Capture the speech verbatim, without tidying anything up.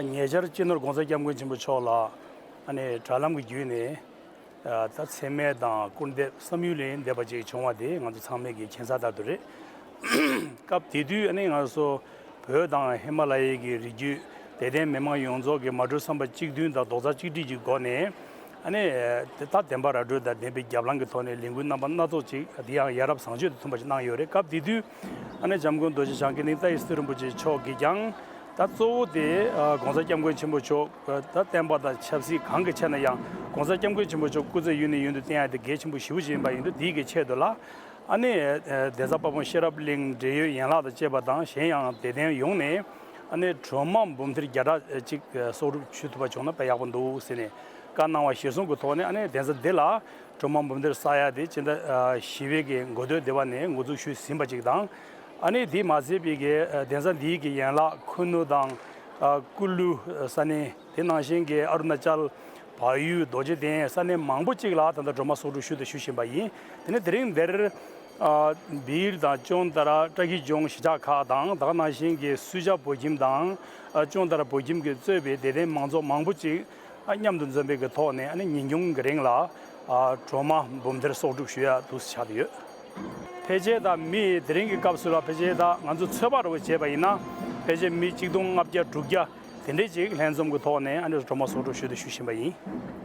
ཉེ་ཆར་སྤྱི་ནོར་༸གོང་ས་༸སྐྱབས་མགོན་ཆེན་པོ་མཆོག་ལ་ཨ་ནི་དྲ་ལམ་གྱི་བརྒྱུད་ནས་ད་མཚན་སྨད་དང་སྐུར་འདེབས་བསམ་ཡུལ་ལས་འདས་པ་ཅིག་བྱུང་བ་དེ་ང་ཚོ་ཚང་མས་ཀྱི་མཁྱེན་གསལ་ལྟར་དུ་རེད། སྐབས་དེ་དུས་ཨ་ནི་ང་ཚོ་བོད་དང་ཧི་མ་ལ་ཡའི་གི་རི་རྒྱུད་དད་ལྡན་མི་མང་ཡོངས་རྫོགས་ཀྱི་མ་གྲོས་བསམ་པ་གཅིག་མཐུན་དང་རྡོག་རྩ་གཅིག་སྒྲིལ་གྱི་སྒོ་ནས་ཨ་ནི་དེ་ད་བདེན་པ་ར་སྤྲོད་དང་ལྡན་པའི་རྒྱབ་ལངས་ཀྱི་ཐོག་ནས་ལས་འགུལ་རྣམ་པ་སྣ་ཚོགས་ཅིག་དེ་ཡང་ཡ་རབས་བཟང་སྤྱོད་དང་མཐུན་པ་ཞིག་གནང་ཡོད་རེད། སྐབས་དེ་དུས་ཨ་ནི་འཇམ་མགོན་རྡོ་རྗེ་འཆང་དགེ་འདུན་ཏཱའི་སི་ཏུ་རིན་པོ་ཆེ་མཆོག་གིས་ཀྱང་ད་གཙོ་བོ་དེ་༸གོང་ས་༸སྐྱབས་མགོན་ཆེན་པོ་མཆོག་ད་བསྟན་པ་དང་ཆབ་སྲིད་གང་གི་ཆ་ནས་ཡང་༸གོང་ས་༸སྐྱབས་མགོན་ཆེན་པོ་མཆོག་སྐུ་ཚེ་ཡུན་ནས་ཡུན་དུ་བརྟན་ཡ་དེ་གལ་ཆེན་པོ་ཞེ་པོ་ཅིག་ཡིན་པ་ཡིན་དུས་དེའི་གི་ཆེད་དུ་ལ། ཨ་ནི་གདན་ས་དཔལ་སྤུངས་ཤེས་རབ་གླིང་འབྲེལ་ཡོད་ཡན་ལག་དང་བཅས་པ་དང་གཞན་ཡང་དད་ལྡན་ཡོངས་ནས་ཨ་ནི་སྒྲོལ་མ་འབུམ་ཐེར་བརྒྱ་ཕྲག་གཅིག་གསོག་སྒྲུབ་ཞུ་ཐུབ་པ་བྱུང་ན་དཔེ་ཡག་པོ་འདུག་ཟེར་ནས་བཀའ་གནང་བ་གཞིར་བཟུང་གི་ཐོག་ནས་ཨ་ནི་གདན་ས་འདི་ལ་སྒྲོལ་མ་འབུམ་ཐེར་བསག་ཡ་དེ་སྤྱི་ཟླ་བཞི་པའི་གི་འགོ་སྟོད་སྡེ་བ་ནས་འགོ་འཛུགས་ཞུས་ཟིན་པ་ཅིག་དང་། ཨ་ནི་དེ་མ་ཟད་པའི་གི་གདན་ས་འདིའི་གི་ཡན་ལག་ཁུ་ནུ་དང་ཀུ་ལུ་ས་གནས། དེ་ནང་བཞིན་གྱི་ཨ་རུ་ན་ཅལ། བལ་ཡུལ། རྡོ་རྗེ་གདན། ས་གནས་མང་པོ་ཅིག་ལ་ད་ལྟ་སྒྲོལ་མ་གསོག་སྒྲུབ་ཞུས་དང་ཞུ་བཞིན་པ་ཡིན། དེ་ནས་དེ་རིང་འདིར་ཨ་སྦིར་དང་ཅོན་ཏ་ར་བཀྲ་ཤིས་ལྗོངས་གཞིས་ཆགས་ཁག་དང་ད་ག་ནང་བཞིན་གྱི་སུ་ཇཱ་བོད་ཁྱིམ་དང་ཨ་ཅོན་ཏ་ར་བོད་ཁྱིམ་གྱིས་གཙོས་པའི་དད་ལྡན་མང་ཚོགས་མང་པོ་ཅིག་ཨ་མཉམ་དུ་འཛོམས་པའི་གི་ཐོག་ནས་ཨ་ནི་ཉིན་གུང་གི་རིང་ལ་ཨ་སྒྲོལ་མ་འབུམ་ཐེར་གསོག་སྒྲུབ་ཞུ་ཡ་འདུག་སེ་ཆགས་བསྡད་ཡོད། ཕལ་ཆེར་ད་མི་དེ་རིང་གི་སྐབས་སུ་ལ་ཕལ་ཆེར་ད་ང་ཚོ་ཚོད་དཔག་འདྲ་བོ་བྱས་པ་ཡིན་ན་ཕལ་ཆེར་མི་གཅིག་སྟོང་ལྔ་བརྒྱ་དྲུག་བརྒྱ་དེ་འདྲས་ཅིག་ལྷན་འཛོམས་ཀྱི་ཐོག་ནས་ཨ་ནི་སྒྲོལ་མ་གསོག་སྒྲུབ་ཞུ་དང་ཞུ་བཞིན་པ་ཡིན།